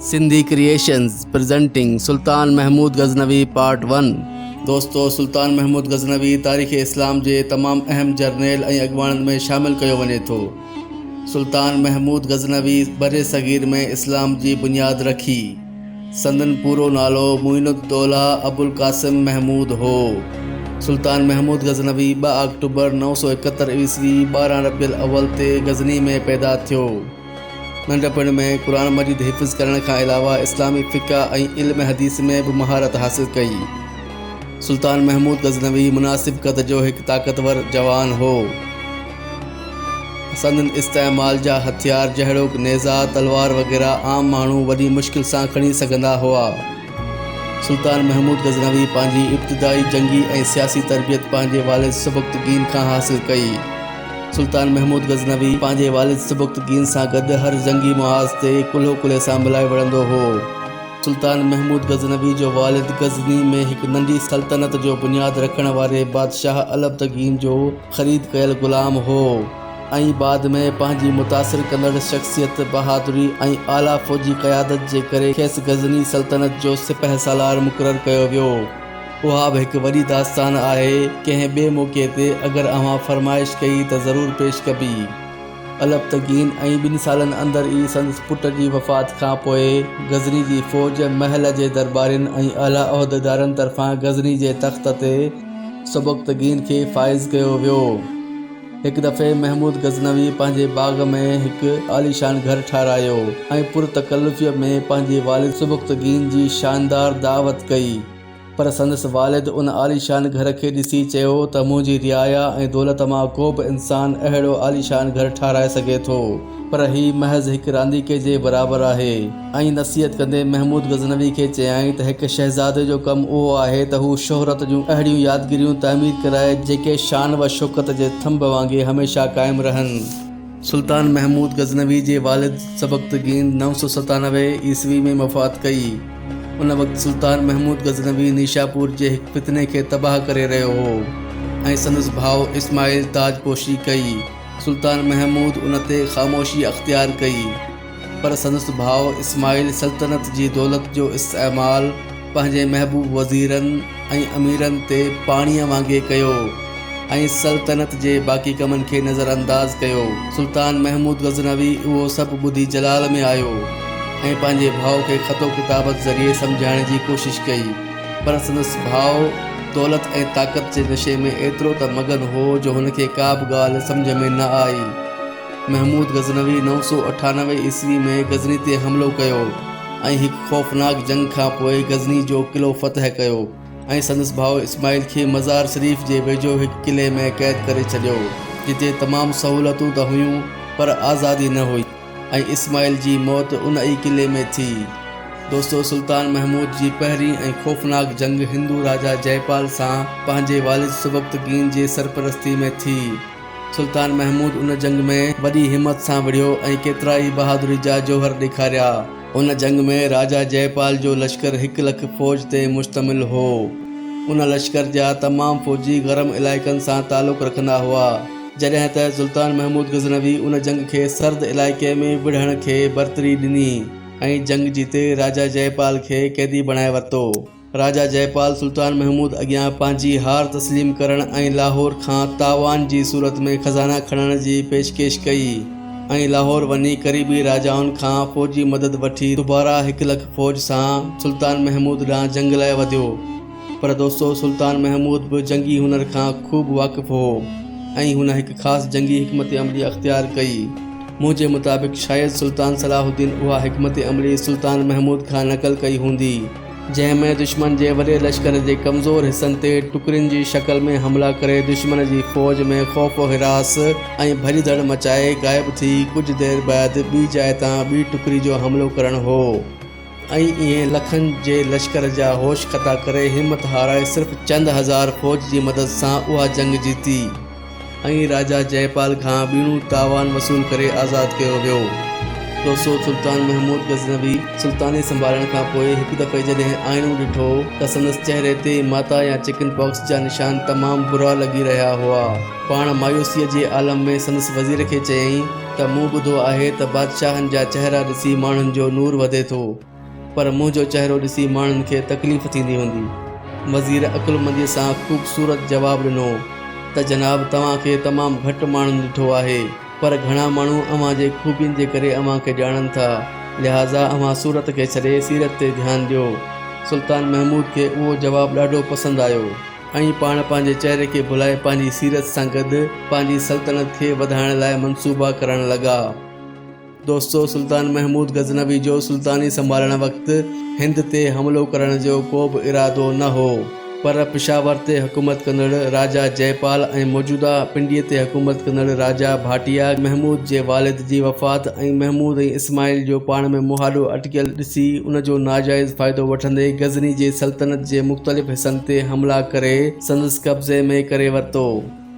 Sindhi creations presenting Sultan Mahmud Ghaznavi part one. دوستو سلطان محمود غزنوي تاريخ اسلام جي تمام اهم جرنيل ۽ اڳواڻن ۾ شامل ڪيو وڃي ٿو. سلطان محمود غزنوي برصغير ۾ اسلام جي بنياد رکي. سندن پورو نالو معين الدوله ابوالقاسم محمود هو. سلطان محمود غزنوي ٻه آڪٽوبر 971 عيسوي 12 ربيع الاول تي غزني ۾ پيدا ٿيو. ننڍپڻ ۾ قرآن مجيد حفظ ڪرڻ کان علاوه اسلامي فقه ۽ علم حديث ۾ به مهارت حاصل ڪئي. سلطان محمود غزنوي مناسب قد جو هڪ طاقتور جوان هو. سندن استعمال جا هٿيار جهڙوڪ نيزا، تلوار وغيره عام ماڻهو وڏي مشڪل سان کڻي سگهندا هئا. سلطان محمود غزنوي پنهنجي ابتدائي جنگي ۽ سياسي تربيت پنهنجي والد سبڪتگين کان حاصل ڪئي. سلطان محمود غزنوي پنهنجي والد سبڪتگين سان گڏ هر جنگي محاذ تي ڪلهو ڪلهي سان ملائي وڙهندو هو. سلطان محمود غزنوي جو والد غزني ۾ هڪ ننڍي سلطنت جو بنياد رکڻ واري بادشاهه البتگين جو خريد ڪيل غلام هو ۽ بعد ۾ پنهنجي متاثر ڪندڙ شخصيت، بهادري ۽ اعليٰ فوجي قيادت جي ڪري کيس غزني سلطنت جو سپهه سالار مقرر ڪيو ويو. اها به هڪ وڏي داستان آهي، ڪنهن ٻئي موقعي تي اگر اوهان فرمائش ڪئي ته ضرور پيش ڪبي. البتگين ۽ ٻن سالن اندر ئي سندس پٽ جي وفات کان پوء غزني جي فوج محل جي درٻارين ۽ اعليٰ عهديدارن طرفان غزني جي تخت تي سبڪتگين کي فائز ڪيو ويو. هڪ دفعي محمود غزنوي پنهنجي باغ ۾ هڪ عاليشان گهر ٺاهرايو ۽ پرتڪلفيء ۾ پنهنجي والد سبڪتگين جي شاندار دعوت ڪئي. پر سندس والد ان عاليشان گهر کي ڏسي چيو ته منهنجي رعايا ۽ دولت مان ڪو به انسان اهڙو عاليشان گهر ٺاهرائي سگهي ٿو، پر هي محض هڪ رانديڪي جي برابر آهي. ائين نصيحت ڪندي محمود غزنوي کي چيائين ته هڪ شهزادي جو ڪم اهو آهي ته هو شهرت جون اهڙيون يادگيريون تعمير ڪرائي جيڪي شان و شوڪت جي ٿنڀ وانگي هميشه قائم رهن. سلطان محمود غزنوي جي والد سبڪتگين 997 عيسوي ۾ وفات ڪئي. ان وقت سلطان محمود غزنوي نيشاپور جي هڪ فتني کي تباهه ڪري رهيو هو ۽ سندس ڀاء اسماعيل تاج پوشي ڪئي. سلطان محمود ان تي خاموشي اختيار ڪئي. پر سندس ڀاء اسماعيل سلطنت جي دولت جو استعمال پنهنجي محبوب وزيرن ۽ اميرن تي پاڻيء وانگي ڪيو ۽ سلطنت جي باقي ڪمن کي نظرانداز ڪيو. سلطان محمود غزنوي اهو سڀ ٻڌي جلال ۾ آيو ۽ پنهنجي ڀاء کي خط و ڪتابت ذريعي سمجهائڻ جي ڪوشش ڪئي، پر سندس ڀاء دولت ۽ طاقت جي نشي ۾ ايترو ته مگن هو جو هن کي ڪا به ڳالهه سمجهه ۾ نه آئي. محمود غزنوي 998 عيسوي ۾ غزني تي حملو ڪيو ۽ هڪ خوفناڪ جنگ کان پوء غزني جو قلعو فتح ڪيو ۽ سندس ڀاء اسماعيل کي مزار شريف جي ويجهو هڪ قلعي ۾ قيد ڪري ڇڏيو، جتي تمام سهولتون ته هيون پر آزادي نه هئي ۽ اسماعيل جي موت ان ئي قلعي ۾ ٿي. دوستو سلطان محمود جي پهرين ۽ خوفناڪ جنگ هندو راجا جئپال سان پنهنجي والد سبڪتگين جي سرپرستي ۾ ٿي. سلطان محمود ان جنگ ۾ وڏي همت سان وڙهيو ۽ ڪيترائي بهادري جا جوهر ڏيکاريا. ان جنگ ۾ راجا جئپال جو لشڪر هڪ لک فوج تي مشتمل هو. ان لشڪر جا تمام فوجي گرم علائقن سان تعلق رکندا هئا. جڏهن ته سلطان محمود غزنوي ان جنگ کي سرد علائقي ۾ وڙهڻ کي برتري ڏني ۽ جنگ جيتي راجا جئپال کي قيدي بڻائي ورتو. راجا جئپال سلطان محمود اڳيان پنهنجي هار تسليم ڪرڻ ۽ لاهور کان تاوان جي صورت ۾ خزانا کڻڻ جي پيشڪش ڪئي ۽ لاهور وڃي قريبي راجائن کان فوجي مدد وٺي دوباره هڪ لک فوج سان سلطان محمود ڏانهن جنگ لاء وڌيو پر دوستو سلطان محمود به جنگي هنر کان خوب واقف هو ۽ هن هڪ خاص جنگي حڪمت عملي اختيار ڪئي. منهنجي مطابق شايد سلطان صلاح الدين اها حڪمت عملي سلطان محمود کان نقل ڪئي هوندي، جنهن ۾ دشمن جي وڏي لشڪر جي ڪمزور حصن تي ٽڪرين جي شڪل ۾ حملا ڪري دشمن جي فوج ۾ خوف و هراس ۽ ڀڄ ڌڙ مچائي غائب ٿي ڪجهه دير بعد ٻي جاء تان ٻي ٽڪري جو حملو ڪرڻ هو ۽ ائين لکن جي لشڪر جا هوش خطا ڪري همت هارائي صرف چند هزار فوج جي مدد سان اها جنگ جيتي. ۽ راجا جئپال کان ٻيڻو تاوان وصول ڪري آزاد ڪيو ويو. دوستو سلطان محمود غزنوي سلطاني سنڀالڻ کان پوء هڪ دفعي جڏهن آئينو ڏٺو ته سندس چهري تي ماتا يا چڪن پاڪس جا نشان تمام برا لڳي رهيا هئا. پاڻ مايوسيء جي عالم ۾ سندس وزير کي چيائين ته مون ٻڌو آهي ته بادشاهن جا چهرا ڏسي ماڻهن جو نور وڌي ٿو. پر منهنجو چهرو ڏسي ماڻهن کي تڪليف ٿيندي هوندي. وزير عقلمنديء سان خوبصورت جواب ڏنو ته جناب توهان کي تمام گهٽ ماڻهن ڏٺو آهي پر گهڻا ماڻهو اوهان جي خوبين جي ڪري اوهان کي ڄاڻن ٿا لهٰذا اوهان صورت کي ڇڏي سيرت تي ڌيان ڏيو. سلطان محمود کي اهو جواب ڏاڍو پسند آيو ۽ پاڻ پنهنجي چهري کي ڀلائي پنهنجي سيرت سان گڏ پنهنجي سلطنت کي وڌائڻ لاء منصوبا ڪرڻ لڳا. دوستو سلطان محمود غزنوي جو سلطاني سنڀالڻ وقت هند تي حملو ڪرڻ جو ڪو به ارادو نه هو پر پشاور تي حڪومت ڪندڙ راجا جئپال ۽ موجوده پنڊي تي حڪومت ڪندڙ راجا ڀاٽيا محمود جي والد جي وفات ۽ محمود ۽ اسماعيل جو پاڻ ۾ مهاڏو اٽڪيل ڏسي ان جو ناجائز فائدو وٺندي غزني جي سلطنت جي مختلف حصن تي حملا ڪري سندس قبضي ۾ ڪري ورتو.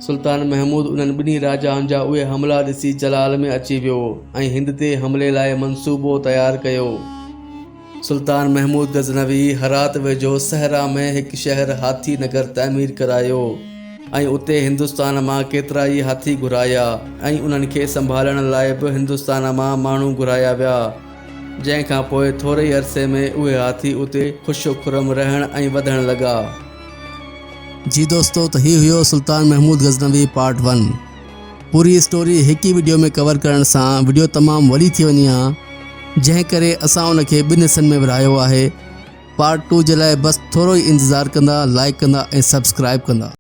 سلطان محمود انهن ٻنهي راجائن جا اهي حملا ڏسي جلال ۾ اچي ويو ۽ هند تي حملي لاء منصوبو تيار ڪيو. سلطان محمود غزنوي هرات ويجهو صحرا ۾ هڪ شهر هاٿي نگر تعمير ڪرايو ۽ اتي هندستان مان ڪيترائي هاٿي گهرايا ۽ انهن کي سنڀالڻ لاء به هندستان مان ماڻهو گهرايا ويا، جنهن کان پوء ٿوري ئي عرصي ۾ اهي هاٿي اتي خوش و خرم رهڻ ۽ وڌڻ لڳا. جي دوستو ته هي هيو سلطان محمود غزنوي پارٽ ون پوري اسٽوري هڪ ئي وڊيو ۾ ڪور ڪرڻ سان وڊيو تمام وڏي ٿي وڃي ها جنهن ڪري اسان ان کي ٻن حصن ۾ ورهايو آهي پارٽ ٽو جي لاء بس ٿورو ئي انتظار ڪندا لائيڪ ڪندا ۽ سبسڪرائيب ڪندا.